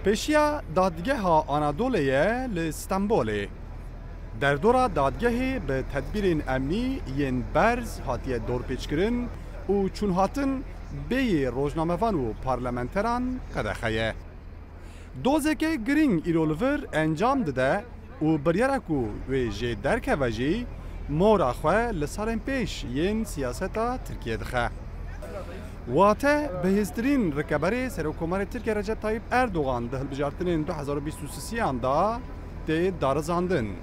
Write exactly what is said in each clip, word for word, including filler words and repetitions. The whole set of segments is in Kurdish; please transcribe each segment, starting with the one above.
Pêşiya Dadgeha Anadolê ye li Stenbolê. Derdora dadgehê bi tedbîrên emnî yên berz hatiye dorpêçkirin û çûnhatin bêyî rojnamevan û parlamenteran qedexe ye. Dozeke girîng îro li vir encam dide û biryara ku wê jê derkeve jî mora xwe li salên pêş yên siyaseta Tirkiyê dixe. Wate bihêztirîn rikeberê Serokkomarê Tirkiye Recep Tayyip Erdogan di hilbijartinên du hezar û bîst û sisiyan de tê darizandin.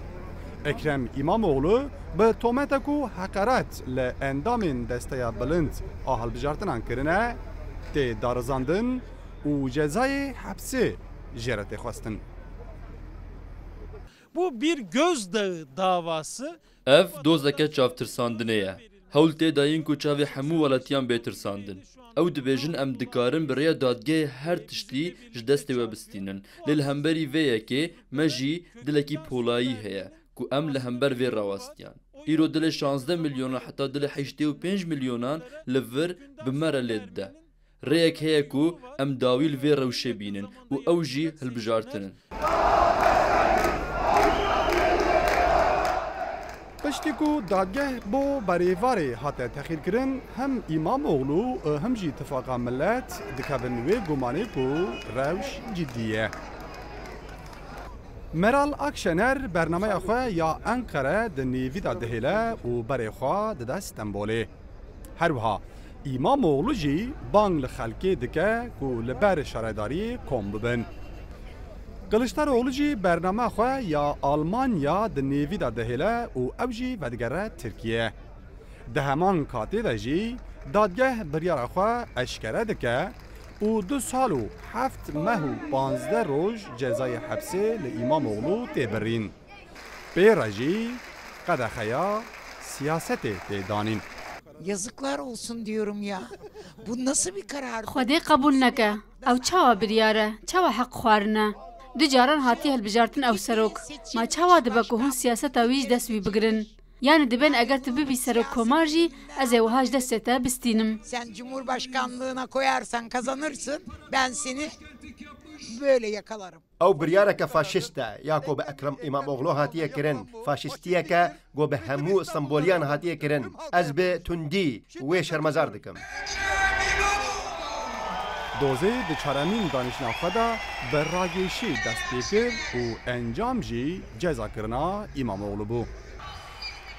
Ekrem Îmamoğlu bi tomete ku heqaret li endamên Desteya Bilind a hilbijartinan kirine, tê darizandin û cezayê hepsê jê re tê xwestin. Bu bir gözdağı davası. Ev dozeke çavtirsandinê ye. Hewl tê dayîn ku çavê hemû welatiyan bê tirsandin. Ew dibêjin, em dikarin bi rêya dadgehê her tiştî ji destê we bistînin. Lê li hemberî vê yekê me jî dilekî polayî heye ku em li hember vê rawestiyan. Îro dilê şazdeh milyonan heta dilê heştê û pênc milyonan li vir bi me re lê dide. Rêyek heye ku em dawî li vê rewşê bînin û ew jî hilbijartin in. Piştî ku dadgeh bo berêvarê hate texîrkirin, hem Îmamoğlu, hem jî Tifaqa Millet dikevin wê gumanê ku rewş cidî ye. Meral Akşener bernameya xwe ya Enqere di nêvî de dihêle û berê xwe dide Stenbolê. Her wiha Îmamoğlu jî bang li xelkê dike ku li ber şaredariyê kom bibin. Kiliçdaroglu jî bername xwe ya Almanya di nêvî de dihêle û ew jî vedigere Tirkiye. Di heman katê de jî dadgeh biryara xwe eşkere dike û du sal û heft meh û panzdeh roj cezayê hepsê li Îmamoğlu tê birîn. Pê re jî qedexeya siyasetê tê danîn. Yazıklar olsun diyorum ya. Bu nasıl bir karar? Xwedê qebûl neke. Ew çawa biryar e? Çawa heq xwarine? Du caran hatiye hilbijartin ew serok. Ma çawa dibe ku hûn siyaseta wî ji dest wî bigirin? Yani dibên eger tu bibî serok komar jî ez ê wiha ji destê te bistînim. Sen Cumhurbaşkanlığına koyarsan kazanırsın. Ben seni böyle yakalarım. Ew biryareke faşîst e ya ku bi Ekrem Îmamoğlu hatiye kirin. Faşîstiyeke ku bi hemû Stenboliyan hatiye kirin. Ez bi tundî wê şermezar dikim. Dozê di çaremîn danişna xwe de bi ragêşî dest pê kir û encam jî cezakirina Îmamoğlu bû.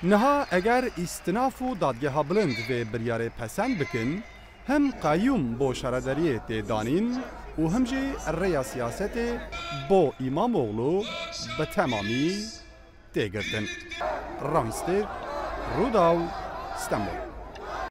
Niha eger îstinaf û dadgeha bilind vê biryarê pesend bikin, hem qeyûm bo şaredariyê tê danîn û hem jî rêya siyasetê bo Îmamoğlu bi temamî tê girtin. Rawîn Stêr, Rûdaw, Stenbol.